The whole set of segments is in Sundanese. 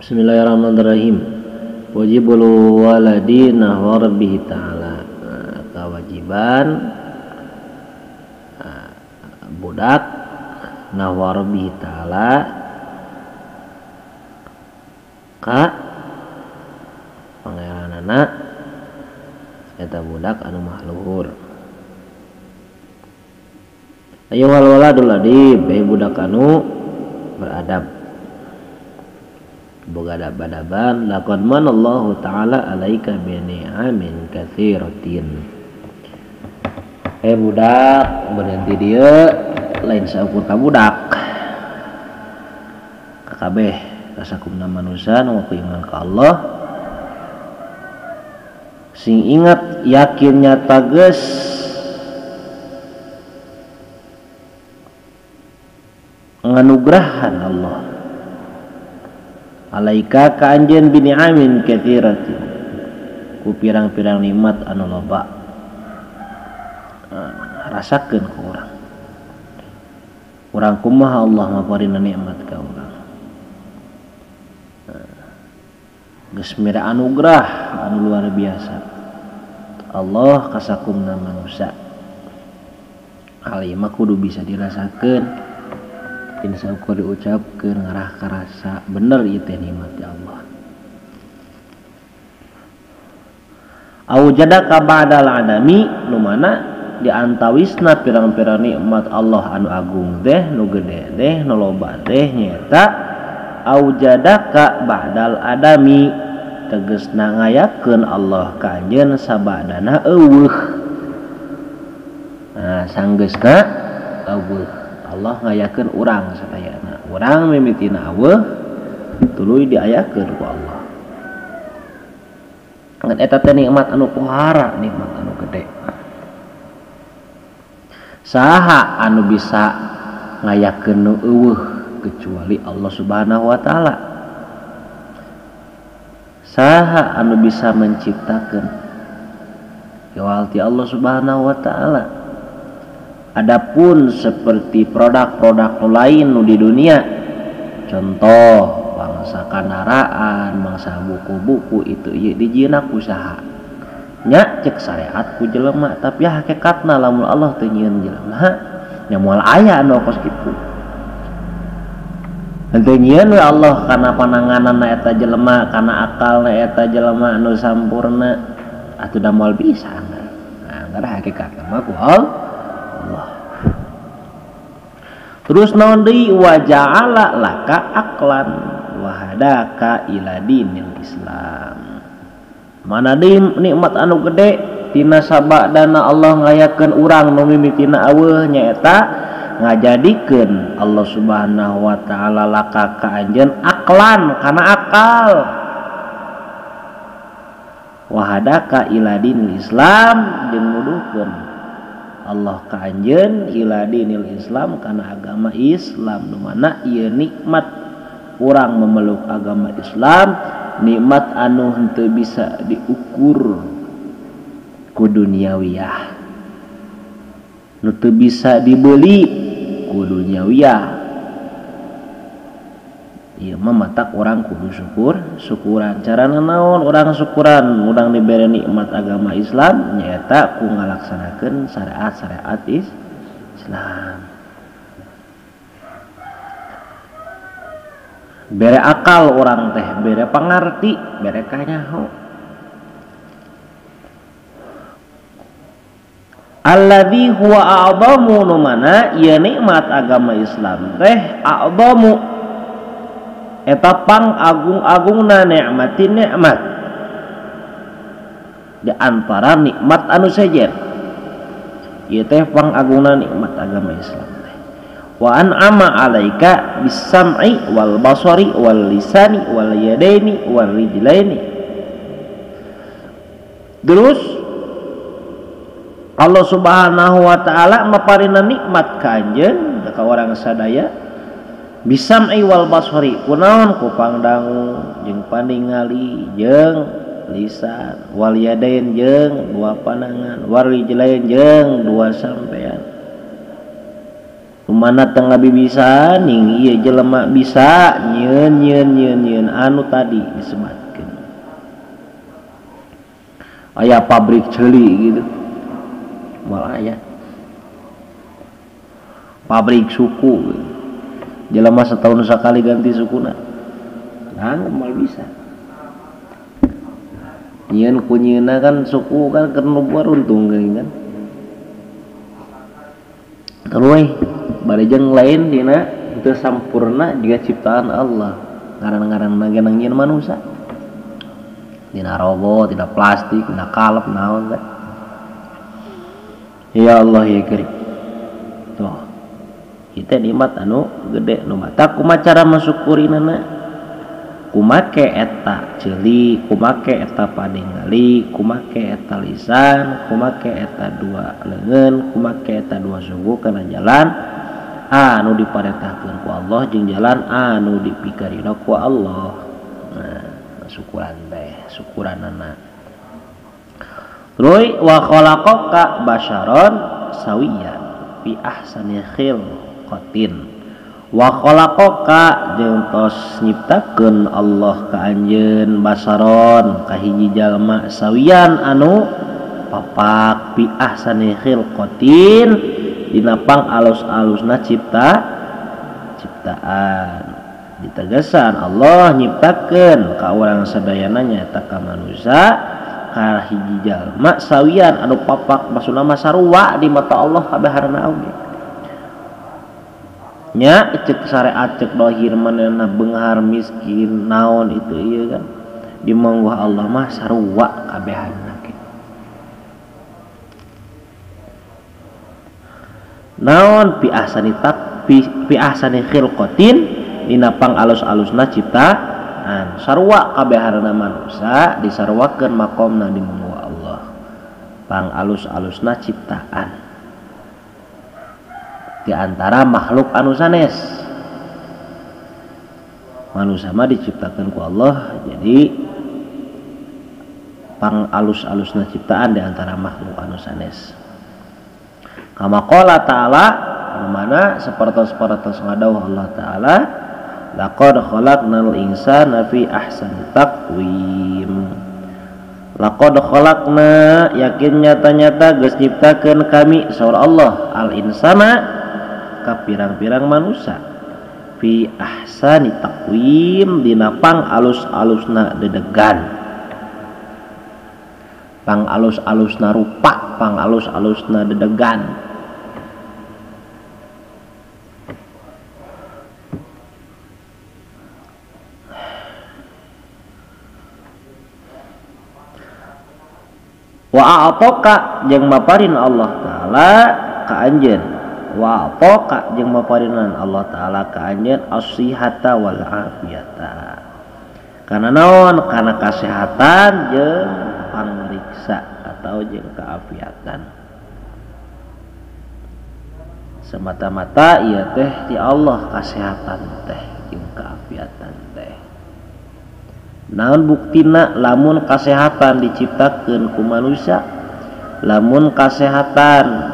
Bismillahirrahmanirrahim. Wajibul waladi nahwa rabbih ta'ala. Nah, kewajiban budak nahwa rabbih ta'ala ka pangeranana eta budak anu mahluhur. Ayyuhal waladul adib, budak anu beradab. Boga adab-adaban, laqad manallahu ta'ala alaika bi ni'amin katsiratin. Budak berhenti dia lain saukur ka budak. Kakabeh kasakumna manusia nu ngaku iman ka Allah. Sing ingat yakin nyata geus nganugrahan Allah alaika ka anjeun bini amin katsiratin ku pirang-pirang nikmat anu loba. Rasakeun ku urang. Urang kumaha Allah maparina nikmat ka urang. Geus mere anugerah anu luar biasa Allah kasakumna manusia. Hal ieu mah kudu bisa dirasakeun. Insya Allah diucapkeun ngarah karasa bener ieu teh nikmat ya Allah. Aujadaka ba'dal adami nu mana di antawisna pirang-pirang nikmat Allah anu agung teh nu gede teh nu loba teh nyaeta aujadaka ba'dal adami tegasna ngayakeun Allah ka anjeun sabadana eueuh. Nah, sanggeusna eueuh Allah ngayakeun urang sadayana. Urang mimitina eueuh tuluy diayakeun ku Allah. Ngan eta teh nikmat anu pohara, nikmat anu gede. Saha anu bisa ngayakeun nu eueuh kecuali Allah Subhanahu wa taala. Saha anu bisa menciptakeun kecuali Allah Subhanahu wa taala. Adapun seperti produk-produk lain di dunia, contoh bangsa kendaraan, bangsa buku-buku itu ieu dijieunna ku saha? Nya cek syariat ku jelema, tapi hakikatna lamun Allah teu nyieun jelema nya moal aya anu kos kitu. Henteu nyieun we Allah kana panangananna eta jelema, kana akalna eta jelema anu sampurna, atuh da moal bisa. Nah, karena hakikatna mah ku Allah. Terus naon deui wa ja'ala laka aqlan wa hadaka ila dinil Islam. Mana deui nikmat anu gede tina sabadana Allah ngayakeun urang nu mimitina eueuh nyaeta ngajadikeun Allah Subhanahu wa taala laka ka anjeun aqlan kana akal. Wa hadaka ila dinil Islam jeung nuduhkeun Allah ka anjeun ila dinil Islam kana agama Islam. Nu mana ieu nikmat urang memeluk agama Islam, nikmat anu henteu bisa diukur ku duniawiyah, nu teu bisa dibeli ku duniawiyah. Ieu mah matak urang kudu syukur, syukuran. Carana naon urang syukuran? Urang dibere nikmat agama Islam nyaeta ku ngalaksanakeun syariat-syariat Islam. Bere akal urang teh, bere pangarti, bere kanyaho. Alladzi huwa a'dhamu nu mana ieu nikmat agama Islam teh a'dhamu eta pang agung-agungna nikmatin nikmat di antara nikmat anu sejen ieu teh pang agungna nikmat agama Islam teh. Wa an'ama 'alaika bis-sam'i wal basari wal lisani wal yadaini wal rijlaini. Terus Allah Subhanahu wa taala maparina nikmat ka anjeun ka urang sadaya bisam'i wal basari kunaon ku pangdangu jeung paningali jeung lisan wal yadain jeung dua panangan wal rijlain jeung dua sampean. Mana tengah bisa ning ieu jelema bisa nyieun nyieun nyieun nyieun anu tadi disebatkeun. Aya pabrik ceuli gitu. Moal aya. Pabrik suku gitu. Jelema setahun sekali ganti sukuna. Nah, moal bisa. Nyieun ku nyieunna kan suku kan keur nu untung geuning kan. Terus bari jeung lain dina teu sampurna juga ciptaan Allah. Ngaran-ngaranna ge nyieun manusia. Dina robot, dina plastik, dina kalep naon teh. Ya Allah ya Karim. Tuh. Kita nikmat anu gede nu mata kumaha cara mensyukurinana? Kumake eta ceuli, kumake eta paningali, kumake eta lisan, kumake eta dua leungeun, kumake eta dua suku kana jalan anu diparentahkeun ku Allah jeung jalan anu dipikarina ku Allah. Nah, syukuran teh, syukuranana. Terus wa khalaqaka basyaron sawiyan fi ahsani khilqatin. Wa khalaqaka jeung tos nyiptakeun Allah ka anjeun basaron ka hiji jalma sawiyan anu papak fi ahsani khilqatin dina pang alus-alusna ciptaan. Ditegesan Allah nyiptakeun ka urang sadayana nyaeta ka manusia ka hiji jalma sawiyan anu papak, maksudna mah sarua di mata Allah kabehanana oge. Nya cek syariat cek dohir manehna beunghar miskin naon itu ieu kan di mangguh Allah mah sarua kabehanna ge. Naon pi ahsani tak pi ahsani khilqatin dina pang alus-alusna ciptaan sarua kabehanna manusia disaruakeun makomna di mangguh Allah pang alus-alusna ciptaan di antara makhluk anu sanes. Manusia mah diciptakan ku Allah jadi pang alus-alusna ciptaan di antara makhluk anu sanes. Kama qala ta'ala, anu mana sapertos-sapertos ngadawuh Allah Ta'ala, laqad khalaqnal insana fi ahsani taqwim. Laqad khalaqna yakin nyata-nyata geus nyiptakeun kami saur Allah al insana ka pirang-pirang manusia fi ahsani taqwim dina pang alus-alusna dedegan, pang alus-alusna rupa, pang alus-alusna dedegan. Wa a'taka jeung maparin Allah Ta'ala ka anjeun, wa a'taka jeung maparinan Allah Ta'ala ka anjeun as-sihata wal afiyata. Kana naon? Kana kasehatan jeung pangriksa atau jeung keafiatan. Semata-mata ieu teh ti Allah kasehatan teh jeung keafiatan teh. Naon buktina lamun kasehatan diciptakeun ku manusia, lamun kasehatan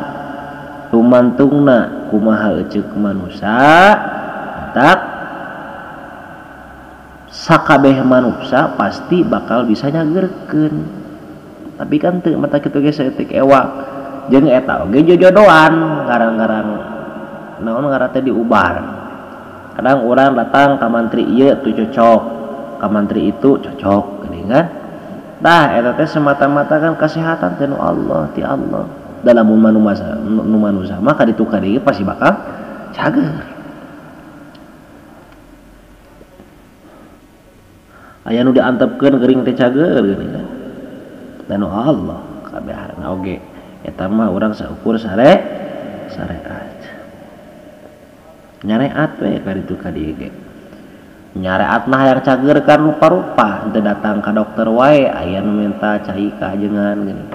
lumantungna kumaha eceuk manusia, tak sakabeh manusia pasti bakal bisa nyagerkeun. Tapi kan teu mata kitu ge saeutik ewak jeung eta oge jojodoan ngarang-ngarang naon ngaran teh diubar. Kadang urang datang ka mantri ieu tuh cocok, ka mantri itu cocok geuning kan. Tah eta teh semata-mata kan kesehatan teh nu Allah ti Allah. Dalam nu manusia mah ka ditu ka dieu pasti bakal cager. Aya nu diantepkeun geuring teh cager geuning kan. Da nu Allah kabehanna oge eta mah urang saukur syariat. Nyareat we ka ditu ka dieu ge. Nyareat mah hayang cager kan rupa-rupa, teu datang ka dokter wae aya nu minta cai ka ajengan geuning.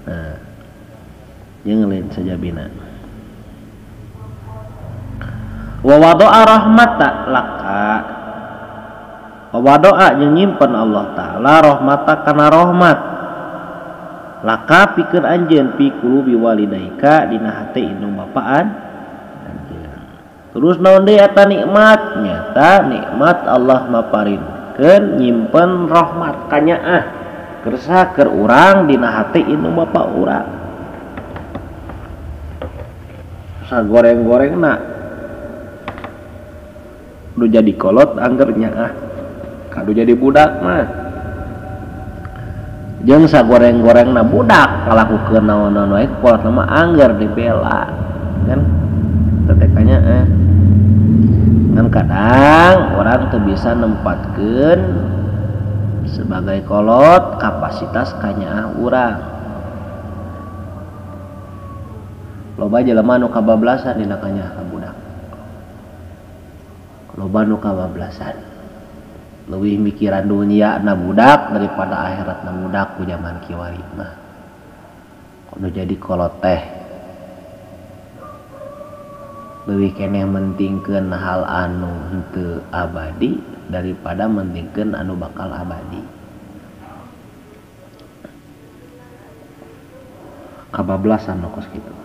Nah, jeung lain sajabina. Wa wada'a rahmata laka. Wa wada'a jeung nyimpen Allah Ta'ala rahmata kana rahmat. Laka pikeun anjeun fi qulubi walidaika dina hate indung bapaan. Terus naon deui eta nikmat? Nyata nikmat Allah maparinkeun nyimpen rahmat kanyaah kersa keur urang dina hate indung bapa urang. Sagoreng-gorengna nu jadi kolot angger nyaah kadu jadi budak mah. Jeung sagoreng-gorengna budak ngalakukeun naon-naon wae kolot mah angger dibela kan tetekanya Kan kadang orang tuh bisa nempatkeun sebagai kolot kapasitas kanyaah urang. Loba jelema nu kabablasan dina kanyaah ka budak. Loba nu kabablasan. Leuwih mikiran dunia na budak daripada akhirat na budak ku zaman kiwari mah. Kudu jadi kolot teh leuwih keneh mentingkeun hal anu henteu abadi daripada mentingkeun anu bakal abadi. Kabablasan nu kos kitu.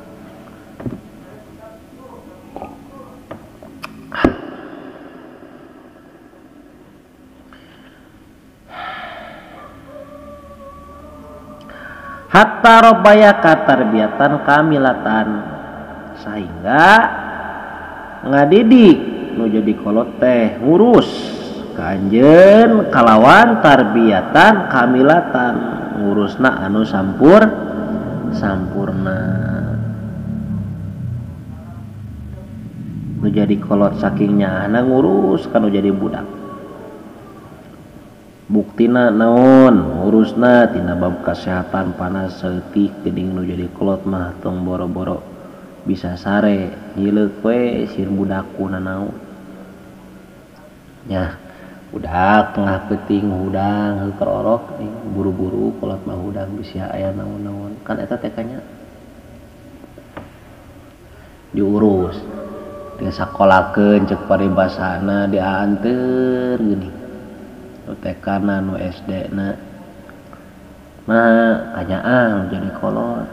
Hatta robbayaka tarbiyatan kamilatan, sehingga ngadidik nu jadi kolot teh ngurus ka anjeun kalawan tarbiyatan kamilatan, ngurusna anu sampurna. Nu jadi kolot saking nyaahna ngurus ka nu jadi budak. Buktina naon ngurusna tina bab kesehatan panas saeutik geuning nu jadi kolot mah tong boro-boro bisa sare nyileuk we sieun budak ku nanaon nya. Budak tengah peuting hudang heuh orok buru-buru kolot mah hudang bisi aya naon-naon kan eta teh kanya diurus disakolakeun ceuk paribasana dianteur geuning nu TK na nu SD na nah kanyaah jadi kolot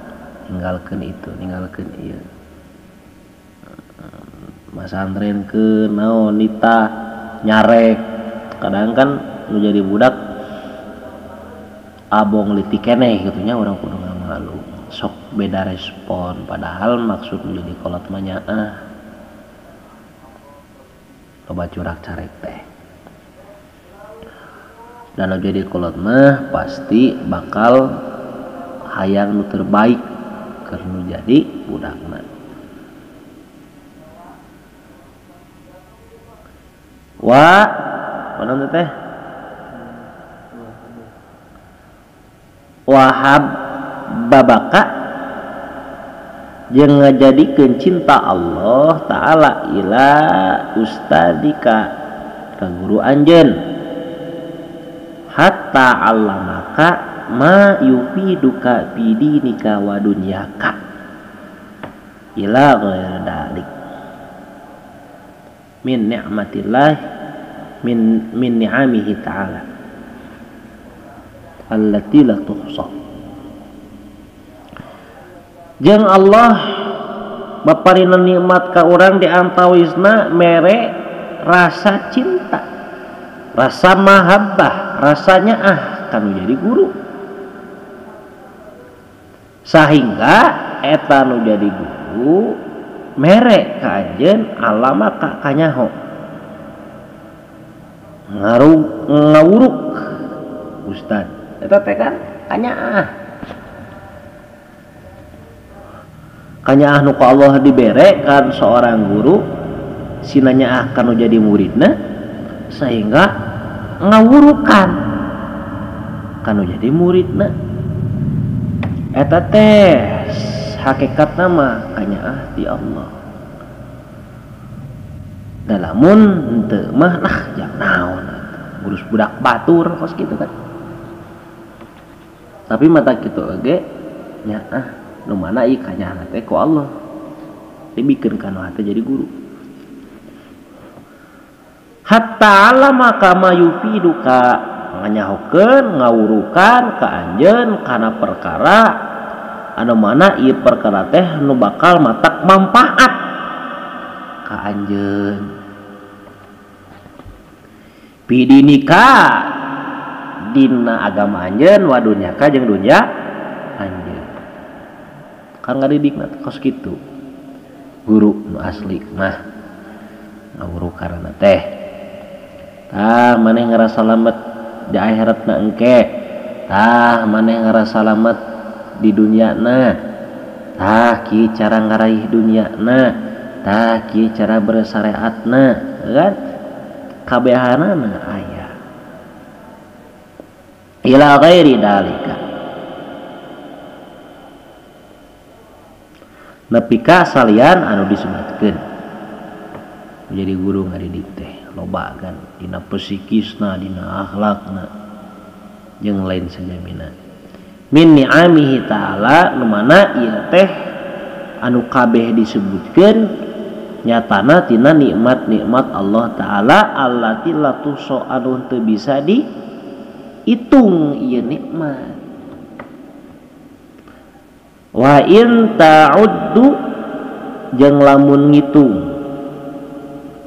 ninggalkeun itu ninggalkeun ieu masantrenkeun naon nitah nyarek. Kadang kan nu jadi budak abong leutik keneh kitu nya urang kudu ngamalu sok beda respon padahal maksud nu jadi kolot mah nyaah loba curak carek teh. Dan nu jadi kolot mah pasti bakal hayang nu terbaik keur nu jadi budakna. Wa mana teh wahab babaka jeung ngajadikeun cinta Allah taala ila ustadika ka guru anjeun hatta allamaka ma yufiduka bidinika wa dunyaka ila ghairi dalik min ni'matillah min ni'amihi ta'ala allati la tuhsa. Jeung Allah baparina nikmat ka urang di antawisna mere rasa cinta, rasa mahabbah, rasanya ah kanu jadi guru, sehingga eta nu jadi guru mere ka anjeun alama ka kanyaho ngawuruk ustad eta teh kan kanyaah kanyaah nu ku Allah dibere kan seorang guru sinanya akan nu jadi muridna sehingga ngawurukan kanu jadi muridna eta teh hakikatna mah kanyaah ti Allah. Da lamun henteu mah nah jang naon ngurus budak batur kos kitu kan. Tapi mata kitu oge nyaah nu mana ieu kanyaahna teh ku Allah dibikeun kana hate jadi guru. Hatta alama kama yufiduka nganyahokeun ngawurukan ka anjeun kana perkara anu mana ieu perkara teh nu bakal matak manfaat ka anjeun pidinika dina agama anjeun wa dunyaka jeung dunya anjeun kan ngadidikna kos kitu guru nu asli mah ngawuru karana teh tah maneh ngarasa lamet di akhiratna engke tah maneh ngarasa lamet di dunyana tah kieu cara ngaraih dunyana tah kieu cara bersyariatna kan kabehanana aya ila ghairi dalika nepi ka salian anu disebutkeun jadi guru ngadidik teh loba kan dina psikisna dina akhlakna jeung lain sajamina min ni'amihi ta'ala nu mana ieu teh anu kabeh disebutkeun nyatana tina nikmat-nikmat Allah ta'ala allati la tuhsa anu teu bisa dihitung ieu nikmat wa in ta'uddu jeung lamun ngitung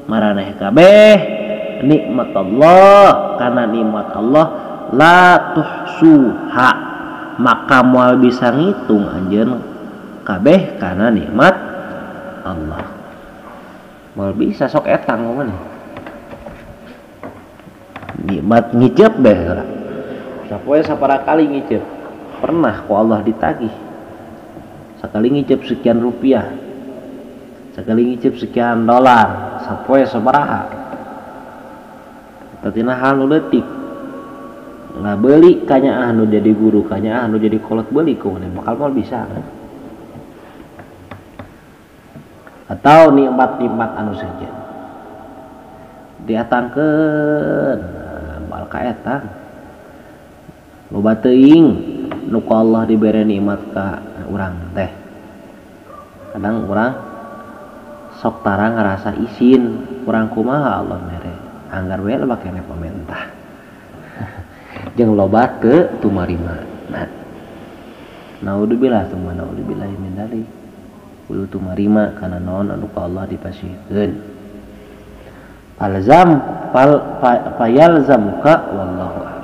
maraneh kabeh nikmat Allah kana nikmat Allah la tuhsuha maka moal bisa ngitung anjeun kabeh kana nikmat Allah moal bisa sok etang maneh nikmat ngiceup beh heula sapoe sapara kali ngiceup pernah ku Allah ditagih sekali ngiceup sekian rupiah sekali ngiceup sekian dolar sapoe sabaraha eta tina hal nu leutik ngabeuli kanyaah nu jadi guru kanyaah nu jadi kolot beuli ku maneh bakal moal bisa kan atau nikmat-nikmat anu sejen diatangkeun moal kaetang loba teuing nu ku Allah dibere nikmat ka urang teh kadang urang sok tara ngarasa isin kurang kumaha Allah mere anggar we loba keneh pamentah jeung loba teu tumarima nah naudzubillah tsumma naudzubillah min dzalik kudu tumarima kana naon anu ku Allah dipasihkeun alzam fal fayalzamuka wallahu a'lam.